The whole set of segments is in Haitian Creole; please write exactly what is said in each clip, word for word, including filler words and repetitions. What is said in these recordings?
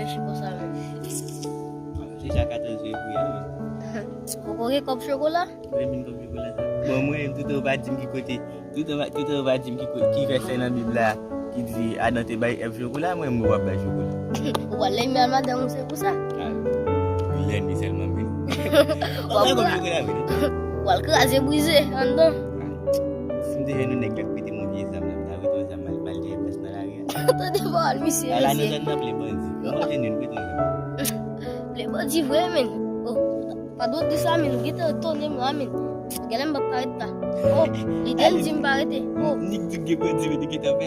Chiko sa menm. Deja katòz fevriye a, men. Poko gen kòb chokola? Mwen menm kòb chokola sa. Bon, mwen menm, toutan ou pa di m ki kote, toutan, toutan ou pa di m ki kote, ki vèsè nan Bib la ki di Adan te bay Èv chokola, mwen menm mwen p ap bay chokola. Ou pral lènmi a madanm ou, se pou sa? Ah, lènmi sèlman, men. W ap pral kòb chokola, men. W pral kraze brize anndan. Ah, si m te jwenn yon nèg k ap pete m yon vye zam la, m ta rete yon zam mal, mal jere pès nan lari a. Tande pawòl misye, ala nou mesye. Zòn nan ple bandi. Mwen pa jwenn youn, prete yon zam. Ple bandi vre, men. Oh, pa dwe di sa, men. Ou gentan etone m la, men. Genlè m p ap ka ret la. Oh, li te di m pa rete. Oh. Nik di gen bandi, men li gentan fè.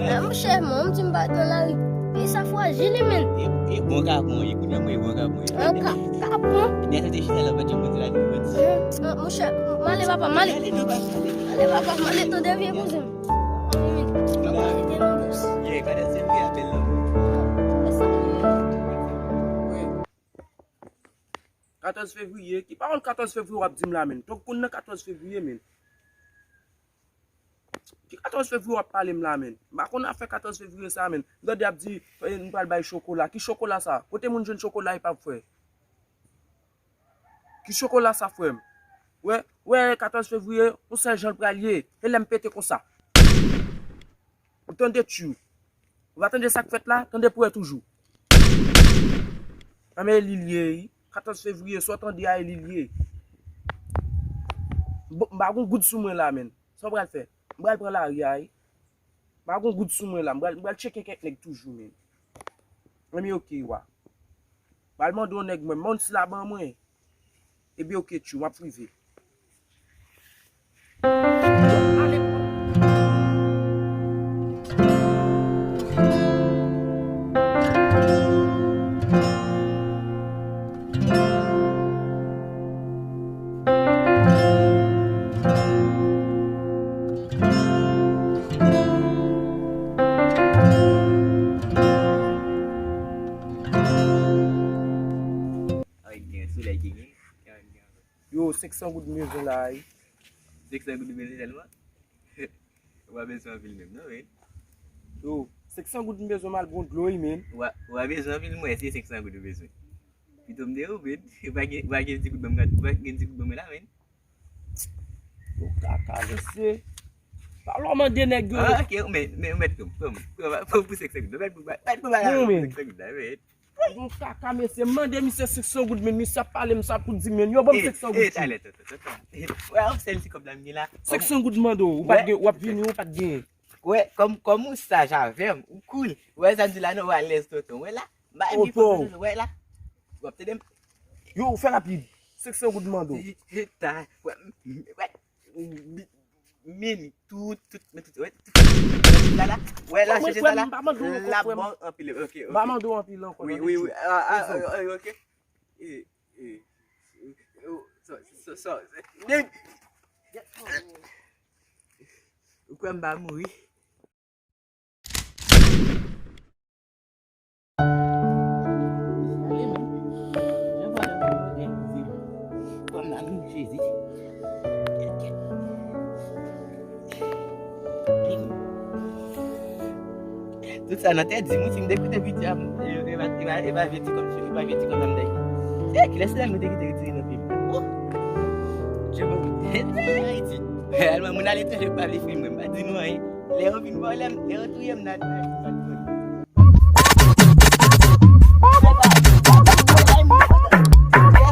Ah, monchè, mwen, m di m pa ret nan lari. Peyi sa frajil, men. E, e bon kapon, e kounye a mwen, e bon kapon. An ka, kapon. Nèg sa te chita la, pa janm bandi la, li bandi. Monchè, m ale papa, m ale. Ale non, pa ale. Ale papa, m ale, tande vye kouzen m. Katòz fevriye, ki pawòl katòz fevriye w ap di m la, men? Tòg konn nan katòz fevriye, men. Ki katòz fevriye w ap pale m la, men? M pa konn afè katòz fevriye sa, men. M tande y ap di, eh, nou pral bay chokola. Ki chokola sa? Kote moun jwenn chokola epa, frè? Ki chokola sa, frè m? Wè, wè, katòz fevriye, yon sèl jan l pral ye. E lè m pete konsa. Ou tande, tchou. Ou pa tande sa k fèt la? Tande pou wè toujou. Anben, e li l ye, wi. Katòz fevriye, sa w tande a, e li l ye. Bon, m pa gon goud sou mwen la, men. Sa w pral fè? M pral pran lari a, wi. M pa gon goud sou mwen la. M pral, m pral tcheke kèk nèg toujou, men. Anben, oke, wa. M pral mande yon nèg mwen, mande sila ban mwen. Ebyen, oke, tchou, m ap rive. Ay, gen solèy ki gen. Yo, senk san goud m bezwen la, wi. Senk san goud ou bezwen sèlman? Ou pa bezwen anpil menm, non, men. Yo, senk san goud m bezwen, m al pran dlo, wi, men. Ou pa, ou pa bezwen anpil, mwen, se senk san goud ou bezwen. Pito m de ou, men. Ou pa gen, ou pa gen ti goud ban m, ou pa gen ti goud ban mwen la, men. Yo, kaka, mesye. Pa lò mande nèg yo. Ah, ok, men, men, men, pran, pran, pran, pran pou senk san goud. Mèt pou, mèt pou bagay pou senk san goud la, men. Yon kaka, mesye, m mande misye senk san goud, men misye ap pale m sa pou di, men yo ban m senk san goud. Wè, yon sèl ti kòb la m gen la. Senk san goud m mande w, ou pa t gen, w ap vini, ou pa t genyen. Wè, kòm, kòm ou saj avè m, ou cool. Wè, sa m di la, non, ou alèz, tonton. Wè la, m pa gen pwoblèm, wè la. W ap tande m? Yo, fè rapid. Senk san goud m mande w. Eta, wè, wè. Min, tout, tout, men tout, wè, tout, la, la, wè, la, chèche sa la, la, bon, anpil, ok, ok. M pa mande w anpil ankò, wi, wi, wi, ah, ah, ah, ok. E, e, so, so, so, so, men, ou kwè m pa mouri? Tout sa nan tèt di m, wi, si m te koute piti a, e, e, e, e pa vye ti kòb, e pa vye ti kòb la m te gen. Se kilès la nou te kite retire nan peyi m? Oh! Ayiti. Reyèlman, moun aletranje pa vle fri mwen, m pa di nou anyen. Lè yo vin vòlè m, lè yo touye m, nan, nan,